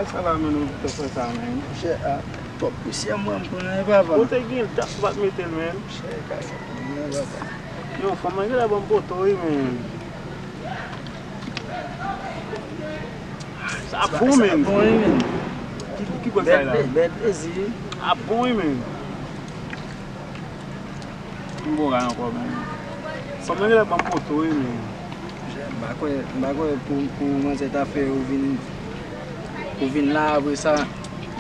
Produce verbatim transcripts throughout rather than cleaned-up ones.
Sa la, men, nou te fè sa, men. Monchè, a, twòp pousyè mwen m pran, wi, papa. Ou te gen dat ou pa t mete l, men. Monchè, kay, mwen, papa. Yo, fanm nan genlè ban m poto, wi, men. Sa bon, men. Sa bon, wi, men. Ki, ki bò sa la? Bèl plezi. Sa bon, wi, men. M bo ray ankò, men. Fanm nan genlè ban m poto, wi, men. M pa kwè, m pa kwè pou, pou manzè ta fè ou vin, ou vin la apre sa.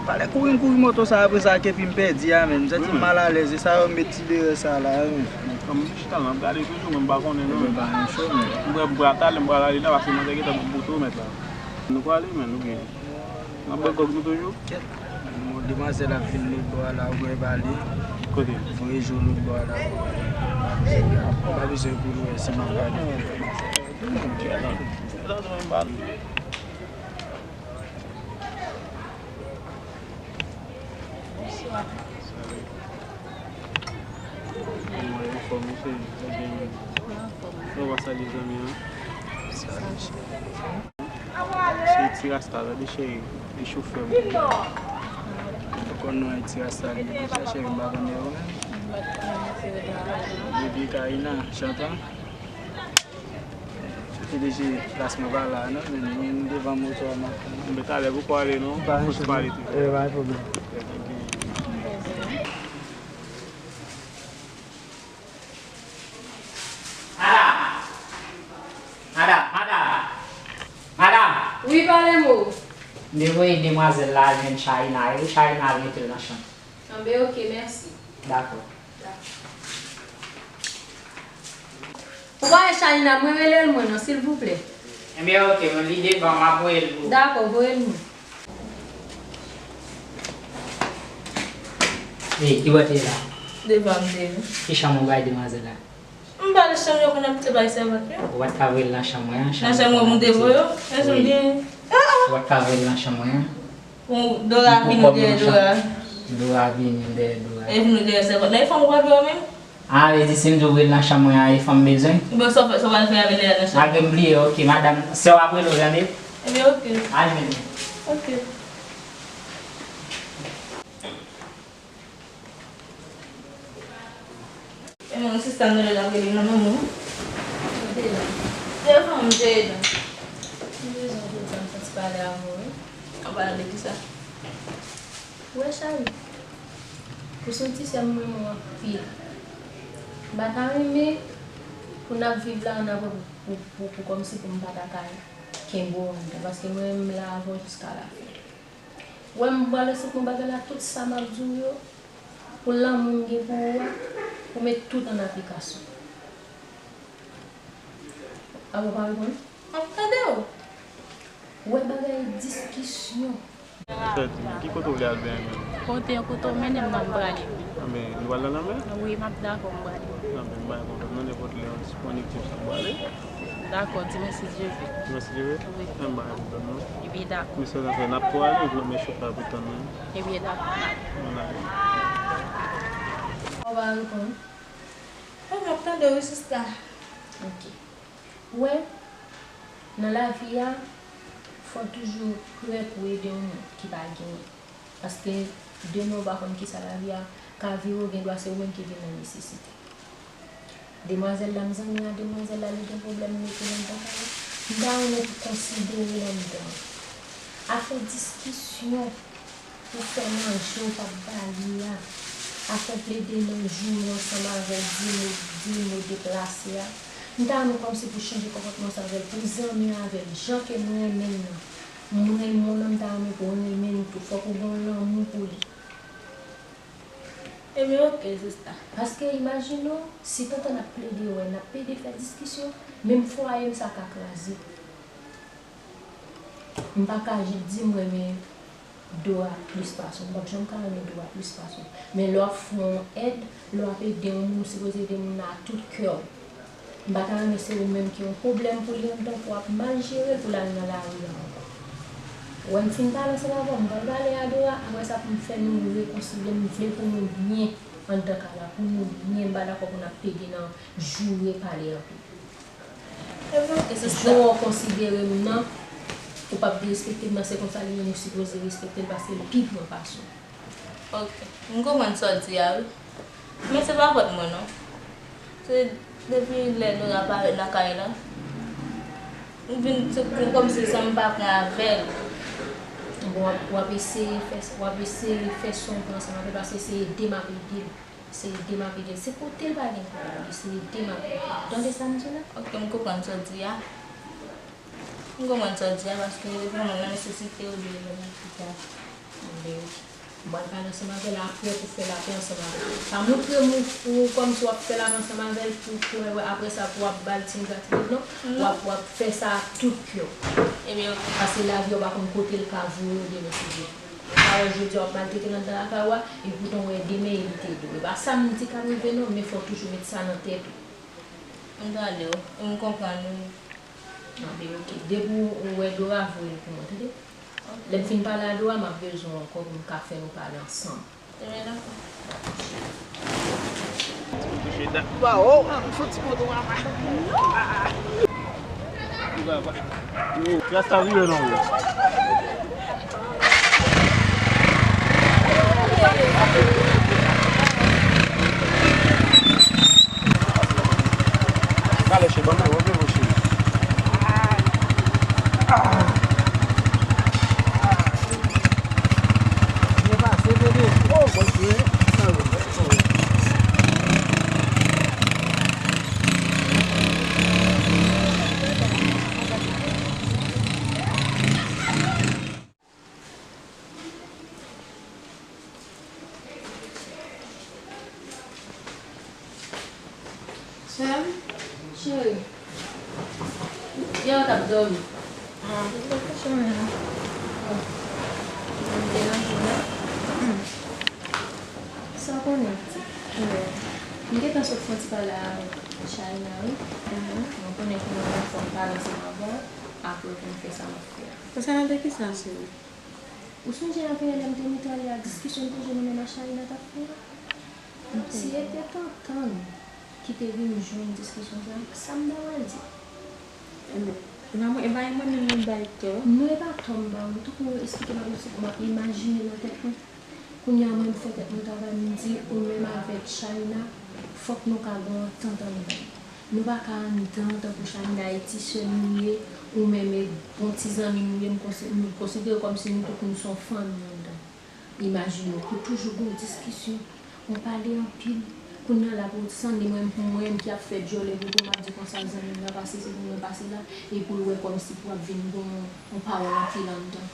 Pale kouri, m kouri moto sa apre sa, ke epi m pèdi a, men. M santi m malalèz, e sa yo met ti derè sa la, men. Men kòm m chita la, m ap gade toujou, men m pa konnen, non. Ebyen, pa yon cho, men. M prè, m prè talè, m pral ale la, paske manzè gentan ban m poto, mèt la. Nou prale, men, nou gen. N ap bwè gwòg nou toujou? Kèt. Bon, demwazèl ap vin lòt bò a la, ou wè pale. Kote? Voye je w lòt bò a la. Pa bezwen kouri wè si m ap gade. Bonswa. Mwen anfòm, wi, cheri. Ou byen menm? Ou pa salye zanmi an? Salye, cheri. Se ti rasta, tande cheri, li chofè m. Ou konn non e ti rasta li deja, cheri, m pa konnen ou menm. Baby Karina, Chantan. P D G plas mwen pa la non, men mwen devan moto a m ap tann. Men talè pou pale non, fòk pale tou. Eh, pa gen pwoblèm. Madam! Madam! Madam! Madam! Wi, pale mo. M te voye demwazèl la al jwenn Charina, e Charina al mete l nan chanm. Anben, oke, mèsi. Dakò. Dakò. Ou pa wè Charina, mwen rele l mwen non, silvouplè. Enben, oke, mwen li devan, m ap voye l pou ou. Dakò, voye l mwen. Ey, ki bò te ye la? Devan m te ye. Ki chanm ou bay demwazèl la? M pa nan chanm yo, konn ap te bay sèvant yo. Ou pa t ka voye l nan chanm mwen an? Nan chanm mwen, m te voye yo. Nan chanm gen. Ou pa t ka voye l nan chanm mwen an? Bon, Dora vini dèyè Dora. Dora vini dèyè Dora. E vini dèyè sèvant la. E fanm ou pa vle wè menm? A, vle di si m di w voye l nan chanm mwen an, e fanm bezwen? Bon, sa w fè, sa w pral fè avè l nan chanm? Malgre m bliye, oke, madanm, sè w ap rele w, tande? Ebyen, oke. Al jwenn li. Oke. E mwen, sista m nan la, l ap rele nan manman. Devan m, Jada. M bezwen tout tan fè ti pale avè w, wi. An palan de kisa? Ou wè, Chari, ou se yon ti sè m renmen w anpil. M pa ta renmen pou n ap viv la annapre pou, pou, pou, pou kòmsi pou m pa ta ka kenbe w anndan, paske mwen menm m la avè w jiska lafen. Ou wè m pral esplike w bagay la, tout sa m ap di w yo, pou lanmou m gen pou ou a, ou met tout an aplikasyon. Apa w pa reponn? M ap tande w. Ou wè bagay diskisyon. Fè di m, ki kote w vle al byen menm? Kote, kote w mennen m nan m prale. Anben, nou pral nan lanmè? Wi, m ap dakò m prale. Anben, m bay kontan nan nenpòt lè w disponib, se sa m prale. Dakò, di mwen si Dye vle. Di mwen si Dye vle? Wi. Anben, m bay kontan non. Ebyen, dakò. Mesye sa fè, n ap tou ale, men chofè a pou tann nou. Ebyen, dakò, dakò. Ann ale. Ou pa reponn? Wi, m ap tande w wi, sista. Oke. Ou wè, nan lavi a, fò w toujou prè pou w ede yon moun ki pa genyen. Paske demen ou pa konn kisa lavi a ka vire, ou gen dwa se ou menm ki vin nan nesesite. Demwazèl la, m zanmi a demwazèl la, li gen pwoblèm, m mete l anndan kay la. M ta renmen pou konsidere l anndan. Afè diskisyon, pou fè manje ou p ap ba li a, afè plede nan joure ansanm avè l, di mo, di mo deplase a. M ta renmen kòmsi pou chanje konpòtman sa avè l, pou zanmi avè l, jan ke m renmen l nan. M renmen w nan, m ta renmen pou w renmen l tou. Fòk ou gen yon lanmou pou li. Ebyen, oke, sista. Paske imajine w, si tantan n ap plede wè, n ap plede fè diskisyon, menm fwaye m sa ka kraze. M pa ka jis di m renmen Dora plis pase w. M p ap janm ka renmen Dora plis pase w. Men lè w ap fè yon èd, lè w ap ede yon moun, ou sipoze ede moun nan ak tout kè w. M pa ta renmen se ou menm ki yon pwoblèm pou li anndan, pou w ap mal jere l, pou l al nan lari a ankò. Ou wè m fin pale ansanm avè w, m pral pale a Dora, apre sa pou m fè nou rekonsilye, m vle pou nou byen anndan kay la, pou nou byen, m pa dakò pou n ap pede nan joure pale anpil. Jan w konsidere m nan, Ou p ap derespekte m nan, se konsa li menm ou sipoze respekte l paske l pi gran pase w. Ok, m konprann sa w di a wi. Men se pa fòt mwen non. Se depi lè Dora parèt nan kay la, m vin se kòmsi san m pa pran avè l. Bon, w ap, w ap eseye fè, w ap eseye fè son pran ansanm avè l paske se ede m ap ede l. Se ede m ap ede l. Se kote l pa gen kote pou li, se ede m ap ede l. Tande sa m di w la? Ok, m konprann sa w di a. M konprann sa w di a, paske li te pran mwen nan nesesite, ou di li nan nesesite. Anben, m pral pale ansanm avè l apre pou fè lapè ansanm avè l. Pa montre m ou, ou kòmsi w ap fè lapè ansanm avè l pou, pou, pou apre sa pou w ap ba l ti gratitid, non. W ap, w ap fè sa ak tout kè w. Ebyen, ok. Paske lavi a w pa konn kote l ka voye w demen si Dye vle. Pawòl jodi a w ap maltrete l anndan lakay ou a, e poutan w wè demen e li te ede w. E pa sa m di k ap rive non, men fò w toujou met sa nan tèt ou. M tande w, e m konprann ou. Anben, ok. Depi w wè Dora, voye l pou mwen, tande? Ok. Lè m fin pale a Dora, m ap bezwen w ankò pou m ka fè nou pale ansanm. Ebyen, dakò. Touche dat. Waw, m fon ti kote w ap. Yo, kras ta rive non, yo. Gade, cheri, ban mwen, ban mwen, cheri. Byen pase, bebe. Oh, bon, cheri. Sè m, cheri, yè w t ap dòmi. Ah, m te kouche mwen. Oh. M te nan jounen. Hmm. Sa w konnen, pitit? Wi. M gentan sot fè yon ti pale avèk Shaina, wi. Mhm. Mwen konnen ke mwen menm fò m pale ansanm avè w, apre pou m fè sa m ap fè a. Konsènan de kisa, cheri? Ou sonje avanyè lè m te mete ale a diskisyon m te jwenn ou menm ak Shaina t ap fè a? Ok. Si e te Tantann ki te vin jwenn diskisyon sa, sa m ta pral di? Enben, e pa mwen, e pa mwen menm nou bay tò. Non, e pa tò m ba ou, tankou w esplike m ap esplike, m ap imajine nan tèt mwen. Kounye a mwen m fè tèt mwen travay, m di ou menm avèk Shaina, fòk nou ka gen yon antant anndan nou. Nou pa ka anndan tankou Shaina e ti sè m li ye, ou menm e bon ti zanmi m ou ye, m konsi-, m konsidere kòmsi nou tout nou se yon fanmi anndan. Imajine w, pou toujou gen yon diskisyon, ou pale anpil, kounye a la pou w sanble mwen, pou mwen ki ap fè djòlè pou ou, m ap di konsa zanmi m nan pase, se pou mwen pase la, e pou l wè kòmsi pou w ap vin gen yon, yon pawòl anpil anndan.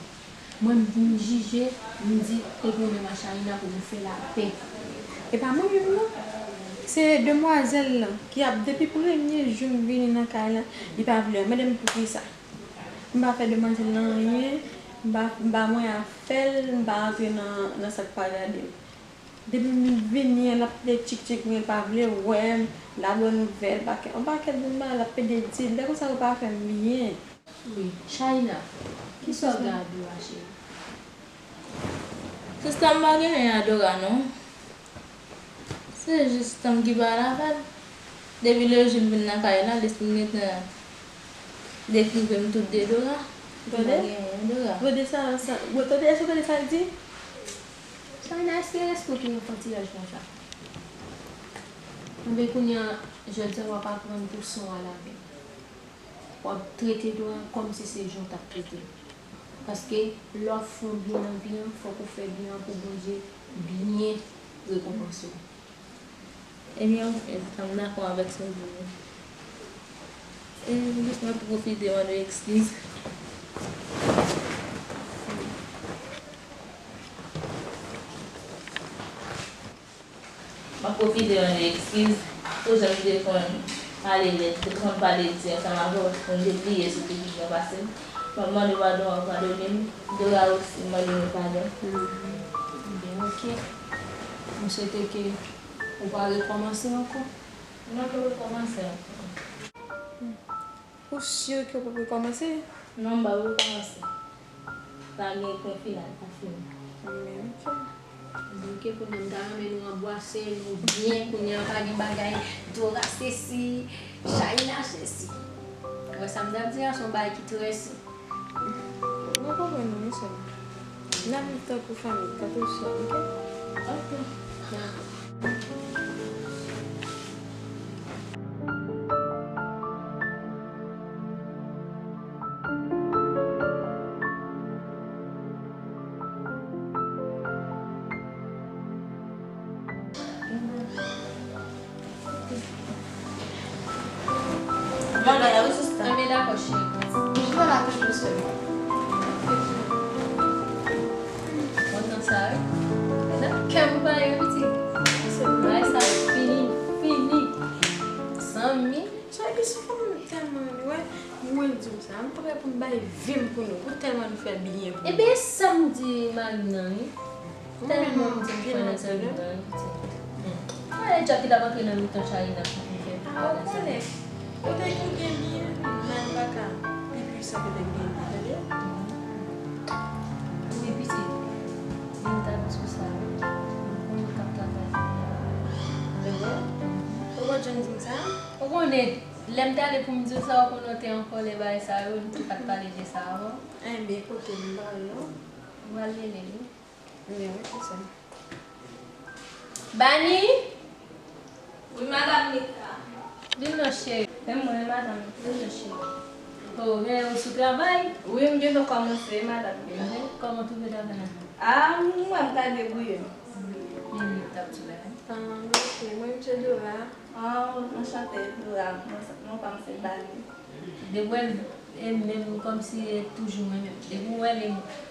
Mwen, m jije, m di, e pou mwen ak Shaina pou nou fè lapè. E pa mwen menm non. Se demwazèl lan ki ap, depi premye jou m vini nan kay lan, li pa vle. Mande m poukisa. M pa fè demwazèl lan anyen, m pa, m pa mwen afè l, m pa rantre nan, nan sa k pa gade m. Depi m vini an, l ap pede tchik tchik mwen, l pa vle wè m, l ap ban nouvèl, pakèt, yon pakèt de mal, l ap pede di, lè konsa yo pa fè m byen. Wi, Shaina, kisa w gen a Dora, cheri? Sista, m pa gen anyen a Dora, non. Se jis tan m ki pale avè l. Depi lè jou m vin nan kay la, li gentan dekrive m tout de Dora. M pa gen anyen a Dora. Tande sa, sa, tande, èske w tande sa l di? Shaina, èske, èske w te enfantiyaj konsa? Anben, kounye a, jodi a, w ap aprann pou san w al avè l. W ap trete Dora kòmsi se jan w t ap trete l. Paske, lè w ap fè yon byen nan vi an, fòk ou fè byen an pou Bondye byen rekonpanse w. Ebyen, ok, m dakò avèk sa w di yo. E, jis mwen pwofite mande w ekskiz. M ap pwofite mande w ekskiz pou jan m te konn pale nèt, te konn pale di ansanm avè w, paske m te bliye sou te ki byen pase m. M ap mande w padon, w ap padone m. Dora osi, m mande nou padon. Mhm. Ebyen, ok. M swete ke ou pa rekòmanse ankò. Non, m p ap rekòmanse ankò. Ou si ke w p ap rekòmanse? Non, m p ap rekòmanse. Sa gen pwen final, pa fini. Men, ok. Ebyen, ok, kounye a m ta renmen nou anbwase, nou byen, kounye a pa gen bagay Dora sesi, Shaina sesi. Ou wè sa m t ap di a, se yon bagay ki trè senp. Ou konprann mwen, sè m. N ap viv tankou fanmi, tankou sè, oke? Oke. Dakò. Bon, la, la, wi, sista. Anben, dakò, cheri. Jodi a la toujou sèlman. Kontan sa, wi. Nan kè m pa yo, pitit. Bagay sa fini, fini. Zanmi. Cheri, sou fanm tèlman, wi. Mwen di w sa, m prè pou m bay vi m pou nou, pou tèlman nou fè byen pou nou. Ebyen, sa m di mari m nan, wi. Tèlman m di m fè nan sèl nan, wi. Mwen, e djab ki t ap antre nan mitan Charina pou m fè bagay sa. Ou konnen, kote ki gen byen, nan pa ka pi pwisan ke lè gen byen, tande? Wi, pitit. Li t ap di w sa, wi. Mwen konn ou t ap travay. Vre? Ou konn jan di m sa? Ou konnen, lè m t ale pou m di w sa, ou konnen w te an kòlè bagay sa yo, m tou pa t pale de sa avan. Enben, kote m pale non. Ou pral rele li. Men wi, se sa. Bani! Wi, madanm Mika. Vin non, cheri. Se mwen, madanm. Vin non, cheri. Oh, gen ou sou travay? Wi, m gentan kòmanse, madanm Mika. Mhm. Kòman w twouve travay la? Ah, m wè m ka debouye m. Men li t ap di bagay. Ah, mèsi. Mwen, m se Dora. Ah, anchante, Dora. Mwen, mwen pa m se Bani. Depi w wè l, e menm kòmsi e toujou mwen menm. Depi w wè l, e mwen.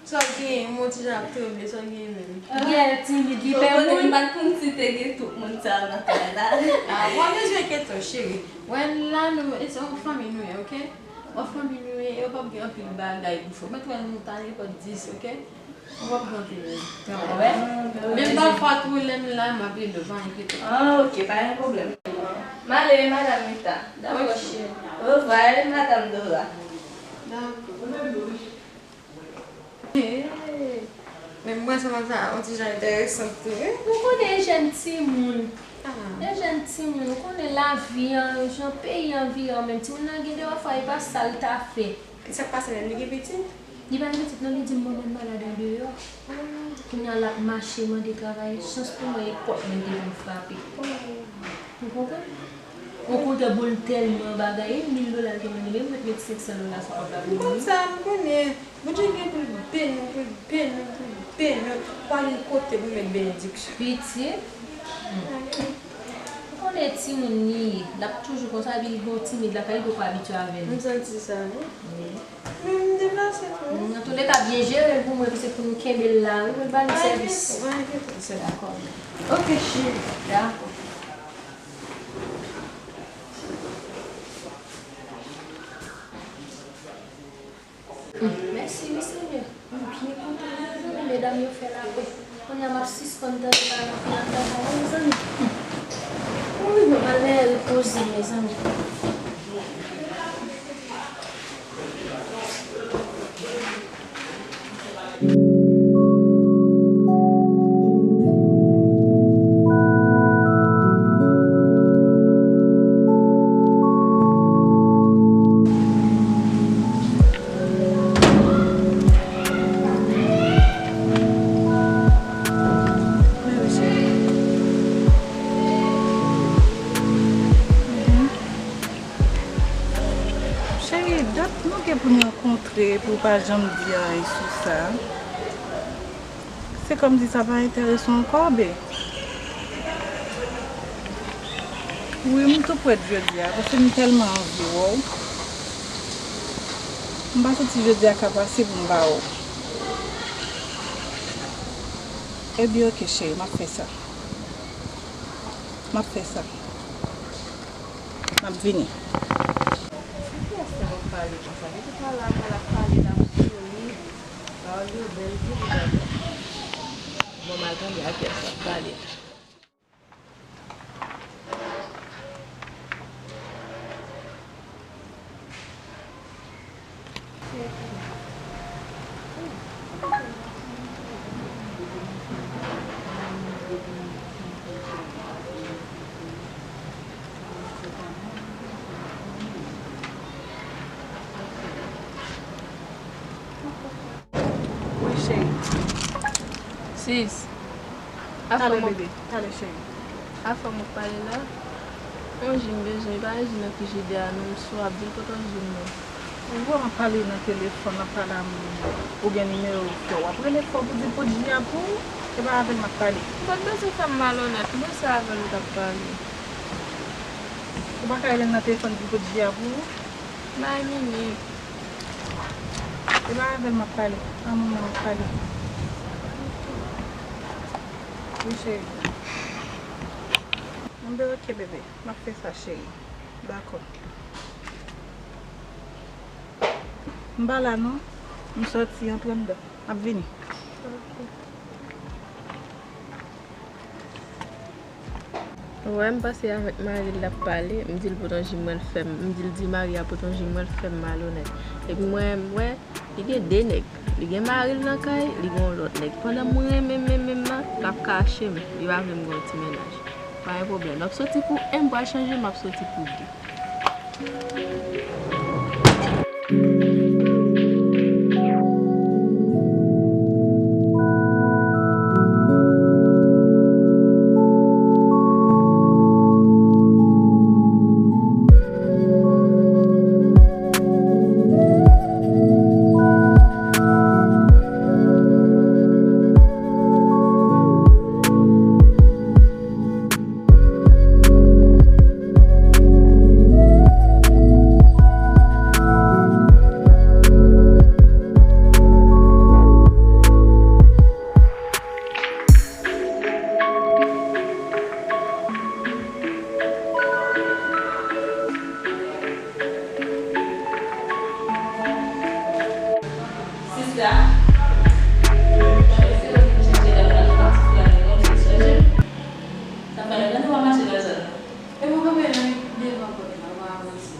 Sa w genyen, mwen ti jan ap tranble, sa w genyen menm? Li gen timid, li pè moun. M pa t konn si te gen tout moun sa yo nan kay la. Ah, w pa bezwen enkyete w, cheri. Wè la, nou, e se yon fanmi nou ye, oke? Yon fanmi nou ye, e w p ap gen anpil bagay pou fè. Mwen t wè nou ta nenpòt dis, oke? Ou p ap gen anpil travay. Menm pafwa tou, lè m la, m ap ede w, pa enkyete w. Ah, oke, pa gen pwoblèm. M ale, madanm Mika. Dakò, cheri. Orevwa, madanm Dora. Dakò. Hey. Men mwen sanm sa yon ti jan enteresan tou, wi. Ou konnen e jèn timoun. Ah. E jèn timoun, ou konnen lavi an, jan peyi an vire an menm. Timoun nan gen de fwa, e pa sa l ta fè. Sa k pase menm, li gen pitit? Li pa gen pitit non, li di m manman l malad andeyò. Ah. Kounye a l ap mache mande travay, chans pou mwen e pòt mwen te vin frape. Oh. Ou konprann? Yon kote bon l tèlman bagay, e mil dola l te mande, men m met, met senk san dola sou kont la pou li. M konn sa, m konnen. Bondye gen pou l beni w, pou l beni w, pou l beni w. Pa gen kote pou met benediksyon. Pitit. Hmm. Ou konnen timoun li ye. L ap toujou konsa, epi l gen yon timid lakay, li poko abitye avè l. M santi sa, wi. Wi. Men m deplase tou. Nan touleka, byen jere l pou mwen, pitit, pou nou kenbe l la, wi, pou l ba nou sèvis. Pa enkyete w, pa enkyete w, sè. Dakò. Oke, cheri. Dakò. Mèsi wi, Senyè. M byen kontan, mezanmi, medam yo fè lapè. Kounye a m ap sispann tande pale anpil anpil anpil, mezanmi. Wi, mwen pral mèt repoze m, mezanmi. Cheri, dat nou gen pou n rankontre, pou w pa janm di anyen sou sa. Se kòmsi sa pa enterese w ankò, be. Wi, m tou prèt jodi a, paske m tèlman anvi wè w. M pa santi jodi a ka pase pou m pa wè w. Ebyen, oke, cheri, m ap fè sa. M ap fè sa. M ap vini. Kiyès sa w ap pale konsa? Depi talè a, mwen la pale la, m sou li. Pawòl yo bèl, tou li bèl. Bon, m al tande a kiyès w ap pale. Sis. Afè m ap, bebe, talè, cheri. Afè m ap pale la. Yon ji m bezwen, e pa ji nan frijidè a non, m swaf, di l pote yon ji mwen. Ou wè m ap pale nan telefòn, m ap pale a moun yo. Ou gen nimewo frè w, w ap rele frè w pou di l pote ji a pou ou. E pa avè l m ap pale. M pa t bezwen fè m malonèt, m panse avè l ou t ap pale. Ou pa ka rele l nan telefòn pou l pote ji a pou ou? Bay minit. E pa avè l m ap pale, a moun mwen m ap pale. Wi, cheri. Mwen, oke, bebe. M ap fè sa, cheri. Dakò. M pa la non. M sòti antre anndan. M ap vini. Wè, m pase avèk mari l, l ap pale, m di l pote yon ji mwen, l fè m, m di l di mari a pote yon ji mwen, l fè m malonèt. Epi mwen, m wè, li gen de nèg. Li gen mari l nan kay, li gen yon lòt nèg. Pandan m renmen, renmen, renmen nan, l ap kache m. Li pa vle m gen yon ti mennaj. Pa gen pwoblèm. L ap soti pou en, m pral chanje, m ap soti pou de. Sista. Sa fè lontan nou pa mache nan zòn nan. E mwen kanpe nan devan pòt la, mwen avanse.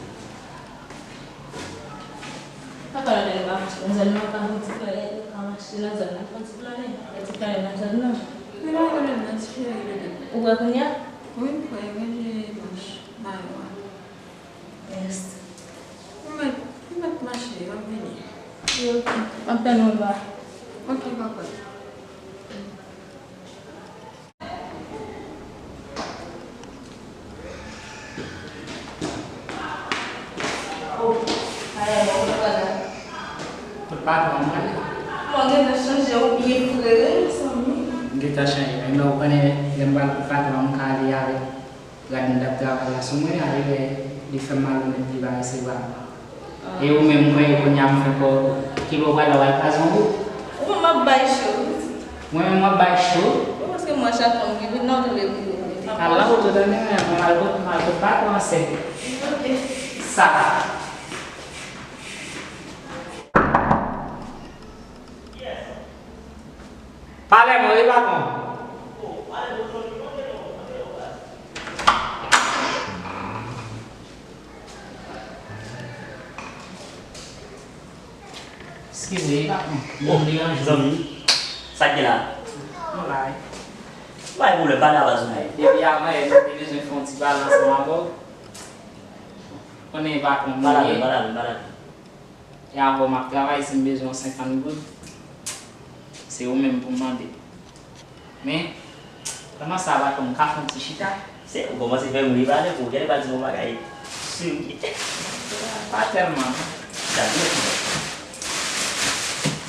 Papa la te pa mache nan zòn nan, pa fè ti flane, pa mache nan zòn nan, fè ti flane, fè ti flane nan zòn nan. Wi, la, yo nan ti flane, yo nan. Ou wè kounye a? Wi, m kwè, mwen je manch mayo a. Yes. Ou mèt, ou mèt mache, w ap vini. Wi, ok. M ap tann ou anba. Ok, papa. Kot patwon an prale? Bon, gentan chanje ou byen frere, mezanmi. M gentan chanje, men ou konnen lè m pral kot patwon an, m ka ale avèk rad m t ap travay la sou mwen, ale wè li fè m malonèt, li pa resevwa m. E ou menm, mwen, kounye a m fè kò, ki bò w prale, w al kraze yon bout? Ou konn m ap bay cho wi. Mwen menm w ap bay cho? Wi, paske mwen chak fwa m gen vit nan w toujou pi. Al la ou tou tande, mwen, mwen al kot, mwen al kot patwon an sèk. Ok. Sa. Pale mwen wi, patwon. Eskize, patwon. Oh, m deranje w. Zanmi, sa k gen la? Nou la wi. Pa gen pwoblèm, pale a baz mwen. Depi avan yè, nou te bezwen fè yon ti pale ansanm avè w. Konnen e patwon m ye. Pale avè m, pale avè m, pale avè m. E avè w m ap travay, si m bezwen yon senkant goud, se ou menm pou m mande. Men, pandan sa, patwon, m ka fè yon ti chita? Se ou kòmanse fè m ri pale pou ou, genlè pa di m yon bagay serye. Pa tèlman, non. Sa di mèsi.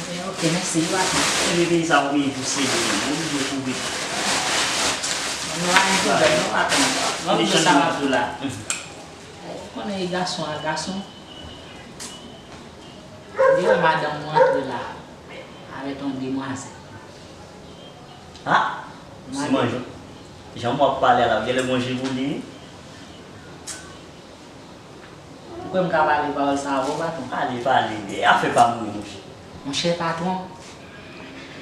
Men, ok, mèsi, patwon. Ebyen, peyi sa, ou byen pou serye, ou byen pou vit. Nou pa gen pwoblèm, non, patwon. Mwen di sa m ap di w la. Ou konnen e gason a gason. Li wè madanm mwen antre la avèk yon demwazèl. Ha? Madanm. Jan w ap pale a la, genlè gon je pou li wi. Ou kwè m ka pale pawòl sa avè w, patwon? Pale, pale. E afè pa m wi, monchè. Monchè patwon,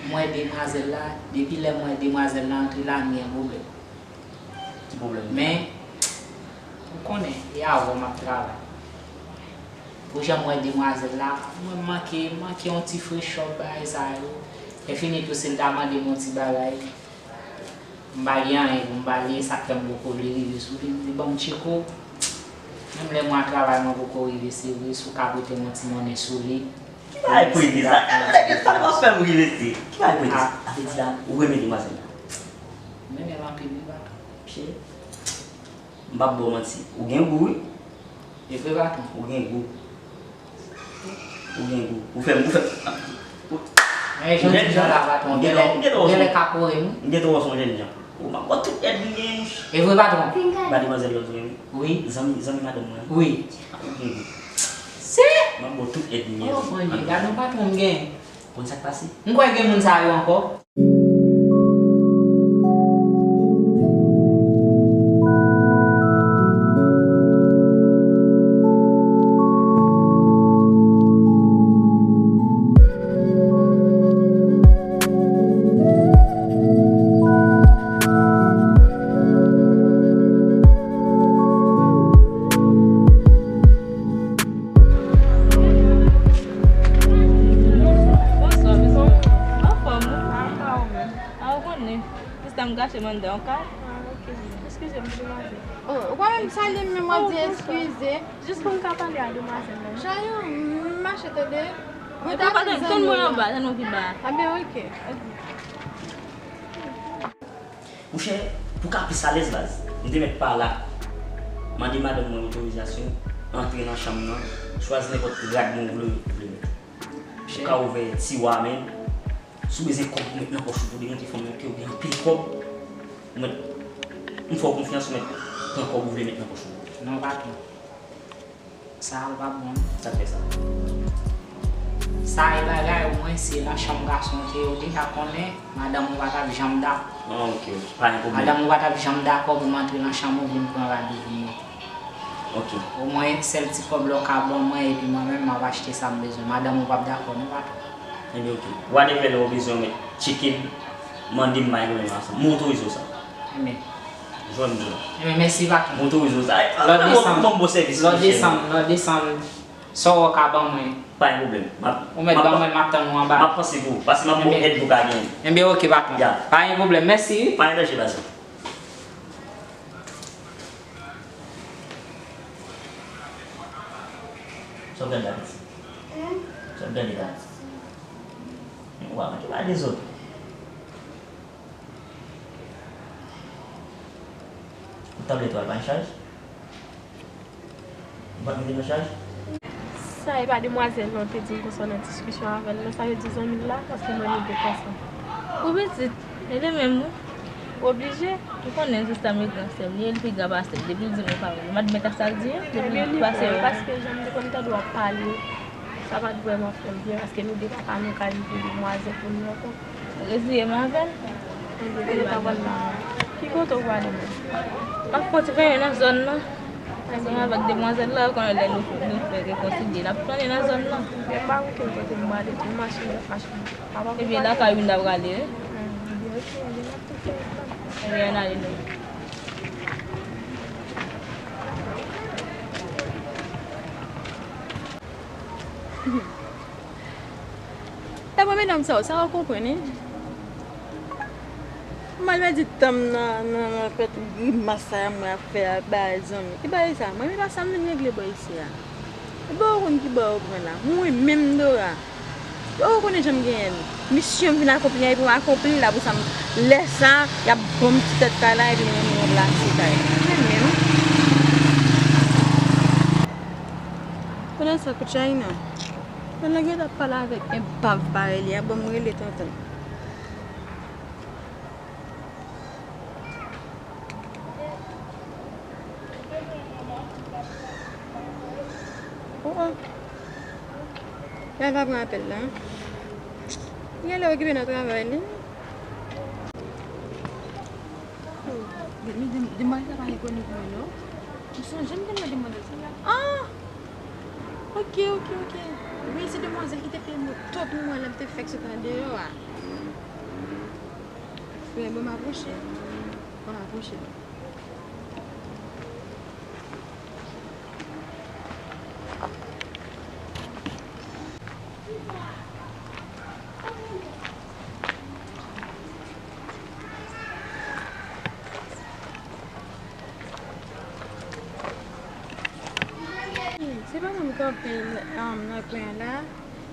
m wè demwazèl la, depi lè m wè demwazèl la antre la, m gen pwoblèm. Ki pwoblèm? Men, ou konnen, e avè w m ap travay. Pou jan m wè demwazèl la, mwen manke, manke yon ti frechè bagay sa yo. Lè fini tou, si l ta mande m yon ti bagay, m pa gen anyen pou m ba li, e sa k fè m poko vle rive sou li. M di, "Ban m tcheko." Menm lè mwen ap travay, mwen poko rive, se vre, si w ka pote m yon ti monnen sou li. Ki bagay prete sa? Nèg yo sa w ap fè m rive se. Ki bagay prete sa? Di la, ou renmen demwazèl la? M renmen l anpil, wi, patwon. Che. M p ap ba w manti. Ou gen gou, wi. E vre, patwon. Ou gen gou. Ou gen gou. Ou fè m, ou fè m. Men jodi a la, patwon, m genlè, m genlè ka kore m. M gentan wè w se yon jèn jan. Ou m ap ba w tout èd m gen. E vre, patwon. Ba demwazèl lòt, wi. Wi. Zanmi, zanmi madanm mwen. Wi. Ou gen gou. Se? M ap ba w tout èd m gen. Oh, Bondye, gade yon patwon m gen. Konn sa k pase? M kwè gen moun sa yo ankò. Bonswa, mezanmi. Anfòm, wi. A, ou konnen. Sista m kache m anndan yon kay. A, ok. Eskize m, demwazèl. Oh, ou pa menm salye m, men w ap di eskize. Jis pou m ka pale a demwazèl la. Chayou, m mache tande. Mwen ta tann mwen anba, tann mwen pi ba. A ben, ok. Monchè, pou ka plis alèz, baz, m te mèt pa la. Mande madanm mwen otorizasyon, antre nan chanm nan, chwazi nenpòt rad mwen ou vle, ou vle mete. Ou ka ouvè tiwa, men si w bezwen kòb pou met nan pòch ou pou demonte fanm nan, ke ou gen anpil kòb, ou mèt, m fè w konfyans, ou mèt pran kòb ou vle met nan pòch ou. Non, patwon. Sa a pa bon. Sa k fè sa? Sa e bagay, omwen se nan chanm gason w te ye, ou deja konnen, madanm ou pa t ap janm dakò. Ah, ok, ok. Pa gen pwoblèm. Madanm ou pa t ap janm dakò pou m antre nan chanm ou vin pran rad ou vin mete. Ok. Omwen, sèl ti kòb la w ka ban mwen, epi mwen menm, m ap achte sa m bezwen. Madanm ou p ap dakò, non, patwon. Ebyen, ok. Whatever lè w bezwen, ou mèt tcheke m, mande m, pa gen pwoblèm avè sa. M otorize w sa. Ebyen. Jwenn m di w. Ebyen, mèsi, patwon. M otorize w sa. Lè w desann, lè w desann, lè w desann, sa w wè w ka ban mwen. Pa gen pwoblèm. Ou mèt ban mwen, m ap tann ou anba. M ap panse pou ou. Paske m ap ba w èd pou w ka genyen. Ebyen, ok, patwon. Ya. Pa gen pwoblèm. Mèsi, wi. Pa gen danje, baz. Sa w ap gade la, pitit? Sa w ap gade la? Wa, manke pa dezòd. Tablèt ou a pa gen chaj? Ou pa t mete nan chaj? Sa e pa demwazèl lan te di m konsa nan diskisyon avè l, men sa yo di zanmi l la, paske mwen ni de konsa. Ou pitit, e li menm wi. Oblije. Ou konnen sista m e gran sè m li ye, li pi gra pase m. Depi l di m yon pawòl, m admèt a sa l di an. Depi l pase m. Paske jan m te konn tande w ap pale, sa pa t vrèman fè m byen, paske nou de papa nou ka rive demwazèl pou nou ankò. Reziye m avè l. Ki kote w prale menm? M ap kontinye nan zòn nan. Ansanm avèk demwazèl la, ou konnen lè nou, nou fè rekonsilye, n ap flannen nan zòn nan. Men pa wout kote m prale, m mache nan machin. Ebyen, lakay ou n ta prale, wi. Ebyen, ok, ebyen, n ap tou fè wout la. Ebyen, ann ale non. Ebyen medam sa yo, sa yo konprann, wi. M al pèdi tan m nan, nan, nan fè tout grimas sa a mwen ap fè a bay zanmi. Ki bagay sa? Mwen menm pa sa m vin regle bò isi a. Ebyen ou konn ki bò yo pran la? Mwen menm Dora. Yo, ou konnen jan m genyen l. Misyon m vin akonpli an, epi m akonpli l la pou sa m, lè sa, y ap ban m ti tèt kay la, epi mwen, mwen ranplase kay la. Mwen menm. Pandan sa, kout chay nan. Pandan l gentan ap pale avèk enpav parèy li a, ban m rele tonton. Oh, oh. Lè l pa pran apèl la. Genlè okipe nan travay li. Oh, men, men, men, demwazèl la pa gen kòb non pou mwen, non. M sonje m te mande demwazèl sa. Ah! Ok, ok, ok. Wi, se demwazèl ki te peye moto pou mwen lè m te fèk sot andeyò a. Frè, bon, m apwoche. Bon, m apwoche. Se pandan m kanpe, um, nan kwen an la,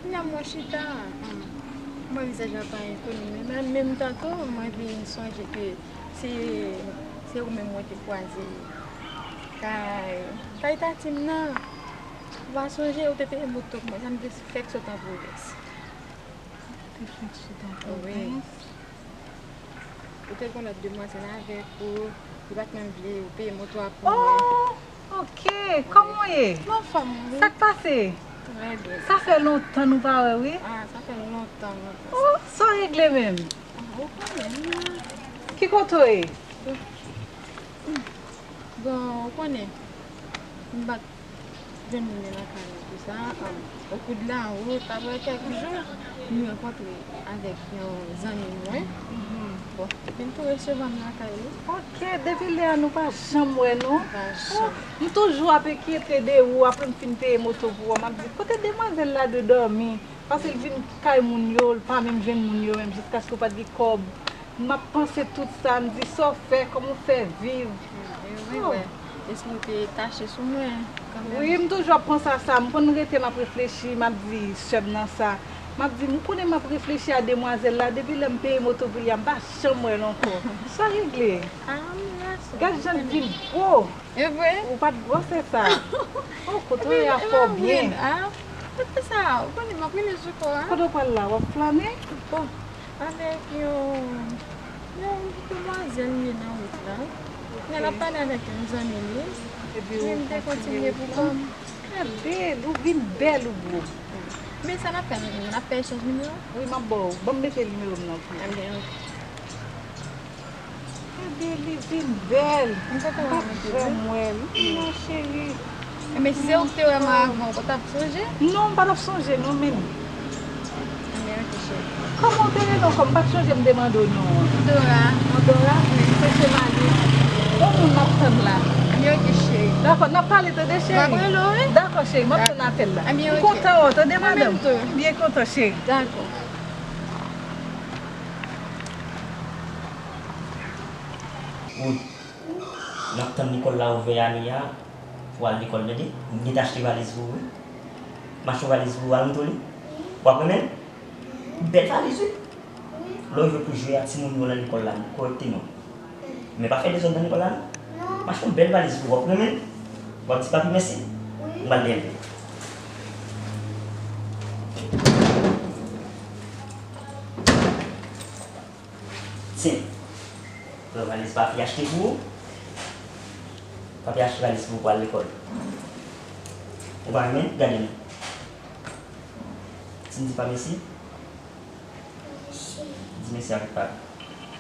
kounya m wè chita, um, Mwen vizaj la pa enkoni, men menm, menm tanto, mwen vin sonje ke se, se ou menm mwen te kwaze kay, kay tati m nan. Ou pa sonje, ou te peye moto pou mwen, sa m te fèk sot an pwovens. Ou te fèk sot an pwovens? Ou te gen lòt demwazèl avèk ou, li pa t menm vle ou peye moto a pou mwen. Oh, ok. Kòman w ye? M anfòm, wi. Sa k pase? Trè byen. Sa fè lontan nou pa wè, wi. Ah, sa fè lontan, lontan. Oh, sa w regle menm? Ah, ou konnen, wi. Ki kote w ye? Bon, ou konnen, m pa t jwenn moun nan lakay mwen pou sa. Okou de lawout, apre kèk jou, m rankontre avèk yon zanmi mwen. Bon, li vin tou resevwa m lakay li. Ok, depi lè a nou pa janm wè, non? Pa janm. Oh, m toujou ap enkyete de ou, apre m fin peye moto pou ou, m ap di, kote demwazèl la dwe dòmi? Paske l vin kay moun yo, l pa menm jwenn moun yo menm, jiskaske w pa t gen kòb. M ap panse tout sa, m di sa w fè, kòman w fè viv. Wi, wi, oh, wi. Espri w te tache sou mwen, kanmenm. Wi, m toujou ap panse a sa. M konn rete, m ap reflechi, m ap di sè m nan sa. M ap di, m konnen m ap reflechi a demwazèl la, depi lè m peye moto pou li a, m pa janm wè l ankò. Sa regle? Ah, m la sè. Gad jan l vin gwo. E vre? Ou pa t panse sa. Oh, kote w ye a fò byen. Ah, kote sa? Ou konnen m ap rele sou kò a. Kote w pral la? W ap flane? Bon, avèk yon, yon demwazèl li ye nan wout la. Lè l ap pale avèk yon zanmi li. Epi m te kontinye pou kò m. Trè bèl, ou vin bèl, ou gwo. Men sa n ap fè, n ap fè echanj nimewo? Wi, m ap ba w. Ban m mete nimewo m nan pou ou. Ebyen, ok. Gade li vin bèl. M kontan wè w, Matilda. Mwen cheri. Ebyen, si se ou ki te wè m avan, ou pa t ap sonje? Non, m pa t ap sonje, non, menm. Ebyen, ok, cheri. Kòman w te rele ankò? M pa t sonje m te mande w non an. Dora. An Dora? Wi. Mesye Mali. Bon moun m ap tann la. Ebyen, ok, cheri. Dakò, n ap pale tande, cheri. M ap rele w, wi. Dakò, cheri, m ap tann apèl la. Ebyen, ok. M kontan wè w, tande, madanm? Mwen menm tou. M byen kontan, cheri. Dakò. Wood, n ap tann lekòl la ouvè ane a pou al lekòl, tande? M gentan achte valiz pou ou, wi. M achte yon valiz pou ou, al montre w li. W ap renmen l? Bèl valiz, wi. Lè w rive pou jwe ak timoun yo nan lekòl la, kòrèkteman. Men pa fè dezòd nan lekòl la, non. M achte yon bèl valiz pou ou, w ap renmen l? W ap di papi mèsi? M pral leve. Tiens, pran valiz papi achte pou ou. Papi achte valiz pou ou pou al lekòl. Ou pa renmen? Gade m. Di m di pa mèsi. Mèsi. Di mèsi avèk papi.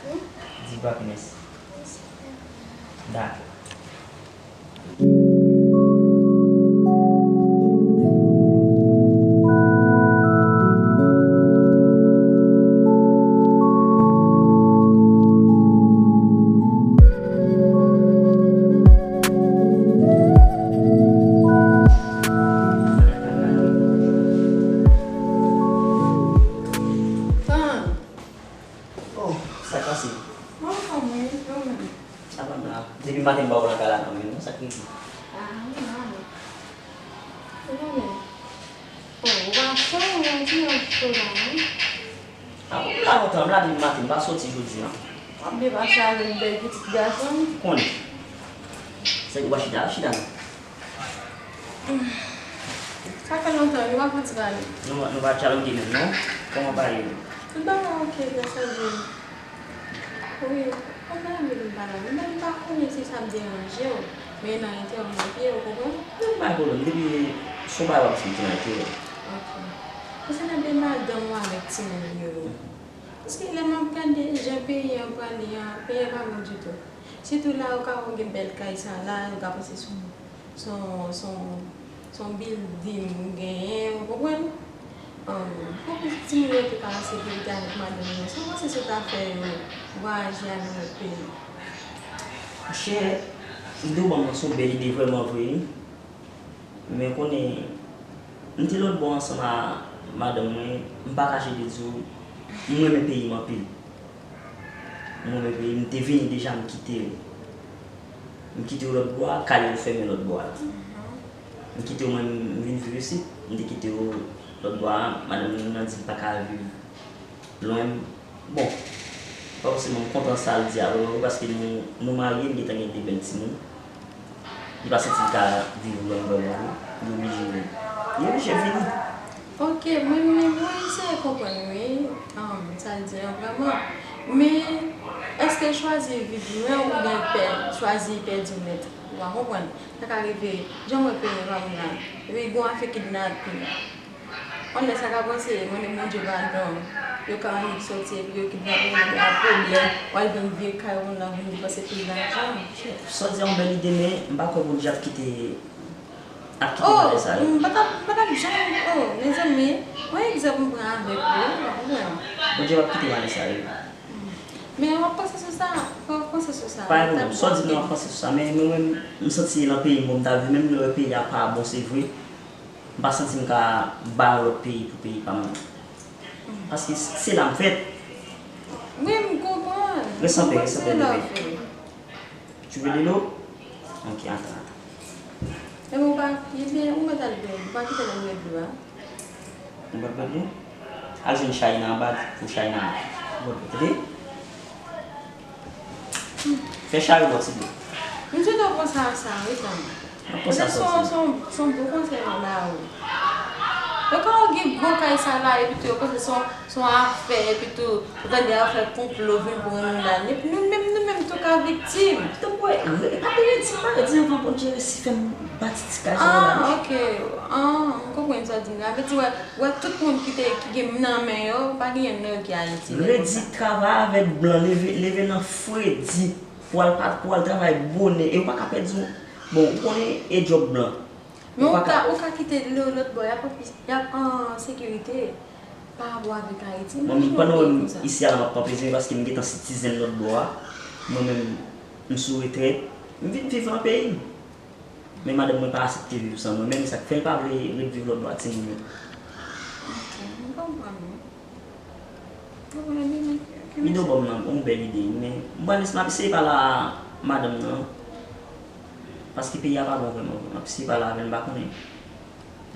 Hmm? Di papi mèsi. Mèsi, papa. Dakò. Tan. Oh, sa k pase? Mwen anfòm, wi, e ou menm? Sa pa mal. Depi maten m pa wè w nan kay la non, men non, sa k rive? Ah, m mal. Ou konnen. Oh, ou pa sonje yon ti jan cho la, non? Ah, bon, m la lontan, m la depi maten, m pa soti jodi a. W ap byen pase avè m, bèl pitit gason m. Konnen. Se ou pa chita, chita non. Sa fè lontan, nou pa fè ti pale. Nou, nou pa dyaloge menm, non? Kòman w ye? M pa oke, grasadi. Wi, konn pa vle m pale avè w. Men m pa konnen si sa ap deranje w. Men nan entèvyou m ap ye, ou konprann? Non, pa gen pwoblèm. Depi se yon bagay w ap di m ki nan enterè w. Oke. Konsènan de madanm ou avèk timoun yo. Paske lè m ap gade jan peyi an prale an, peyi an pa bon ditou. Sitou la, ou ka wè w gen bèl kay sa la, yo ka panse se yon, se yon, se yon, se yon building ou genyen, ou konprann? Ann, pou pitit timoun yo tou ka an sekirite avèk madanm yo, sa w panse si w ta fè yo vwayaje al nan lòt peyi? Monchè, ide w ban m nan se yon bèl ide vrèman vre, wi. Men konnen, m te lòtbò ansanm a madanm mwen, m pa kache de di w, m renmen peyi m anpil. M renmen peyi m, m te vini deja, m kite yo. M kite yo lòtbò a, kay yo fèmen lòtbò a. M kite yo, mwen, m vin viv isit, m te kite yo lòtbò a, madanm mwen nan di l pa ka viv Lwen m, bon, pa fòseman m kontan sa l di a vrèman vre, paske nou, nou marye, m gentan gen de bèl timoun. Li pa santi l ka viv lwen m vrèman vre. Li oblije, li oblije vini. Ok, mwen, mwen, mwen eseye konprann, wi, um, sa l di an vrèman. Men, èske l chwazi viv lwen oubyen l pè, chwazi pèdi nèt? Ou pa konprann. Sa ka rive, jan mwen peyi pa m la. Epi gon afè kidnaping. Yon lè sa ka panse, mande Bondye padon. Yo ka annik sòti epi yo kidnape w, gen pwoblèm. W al vin vye kay ou la, vin depanse pil lajan. Sa di yon bèl ide, men m pa kwè Bondye ap kite, ap kite bagay sa yo. M pa t ap, m pa t ap janm, oh, mezanmi, yon egzanp m pran avèk ou, ou pa konprann. Bondye p ap kite bagay sa yo. Men w ap panse sou sa, w ap panse sou sa. Pa gen pwoblèm. Sa w di m nan, w ap panse sou sa. Men mwen menm, m santi nan peyi m, bon, m ta vle, menm lè peyi a pa bon, se vre. M pa santi m ka bay yon lòt peyi pou peyi pa m nan. Paske se la m fèt. Wi, m konprann. Reste en paix, reste en paix, bébé. Tu veux de l'eau? Ok, attends, attends. Ebyen, ou pa, ebyen, ou mèt al bwè, ou pa kite lè m bwè dlo a. Ou mèt bwè dlo? Al jwenn China anba pou China bwè dlo, tande? Fè Chari bò ti dlo. M sot ap panse a sa, wi, kanmenm. Ap panse a sa osi. Se yon, se yon, se yon bon konsèy mwen ba ou. Yo ka gen gwo kay sa la, epi tou yo panse se yon, se yon afè, epi tou, ou tande afè konplo vin pran nou la. Epi nou menm, nou menm tou ka viktim. Tanpri, re-, pa redi, pa redi anvan Bondye resi fè m bati ti kay sa yo la, non. Ah, ok. Ah, m konprann sa w di m la. Vle di, wè, wè tout moun ki te, ki gen nan men yo, pa gen youn nan yo ki Ayiti, men konsa. Redi, travay avèk blan, leve, leve nan fredi. Pou al pa, pou al travay bonè, e ou pa ka pèdi yon, bon, ou konnen e djòb blan. Men ou ka, ou ka kite lè lòt bò, y ap, y ap an sekirite pa rapò avèk Ayiti. Mwen menm, pandan mwen menm isi a la, m ap kanpe zen paske m gentan sitizen lòt bò a. Mwen menm, m sou retrèt. M vin viv nan peyi m. Men madanm mwen pa aksepte viv san mwen menm, sa k fè l pa vle ret viv lòt bò a timoun yo. Ok, m konprann ou. Ide w ban m nan, yon bèl ide, men m pral, m ap eseye pale a madanm nan, paske peyi a pa bon vrèman vre. M ap eseye pale avè l, m pa konnen.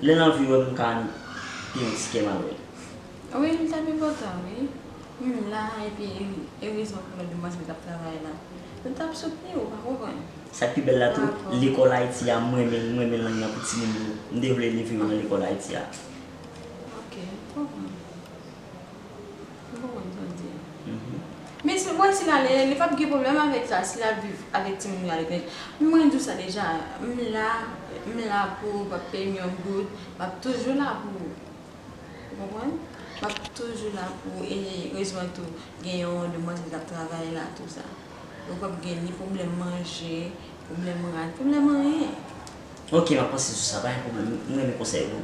Lè l anvi wè m, m ka peye yon tikè m al wè l. Wi, li t ap enpòtan, wi. M la, epi erezman pou lòt demwazèl k ap travay la. Yo t ap soutni w, ou pa konprann. Sa k pi bèl la tou, lekòl Ayiti a, m renmen, m renmen lang nan pou timoun yo. M te vle leve yo nan lekòl Ayiti a. Ok, m konprann. M konprann sa w di a. Mhm. Men si, mwen si l ale, li p ap gen pwoblèm avèk sa, si l al viv avèk timoun yo aletranje. Men mwen di w sa deja, m la, m la pou ou, p ap peye m yon goud, m ap toujou la pou ou. Ou konprann? M ap toujou la pou ou, e rezon an tou, gen yon demwazèl k ap travay la, tou sa. Donk, w ap gen ni pwoblèm manje, pwoblèm rad, pwoblèm anyen. Ok, m ap panse sou sa, pa gen pwoblèm. M renmen konsèy ou.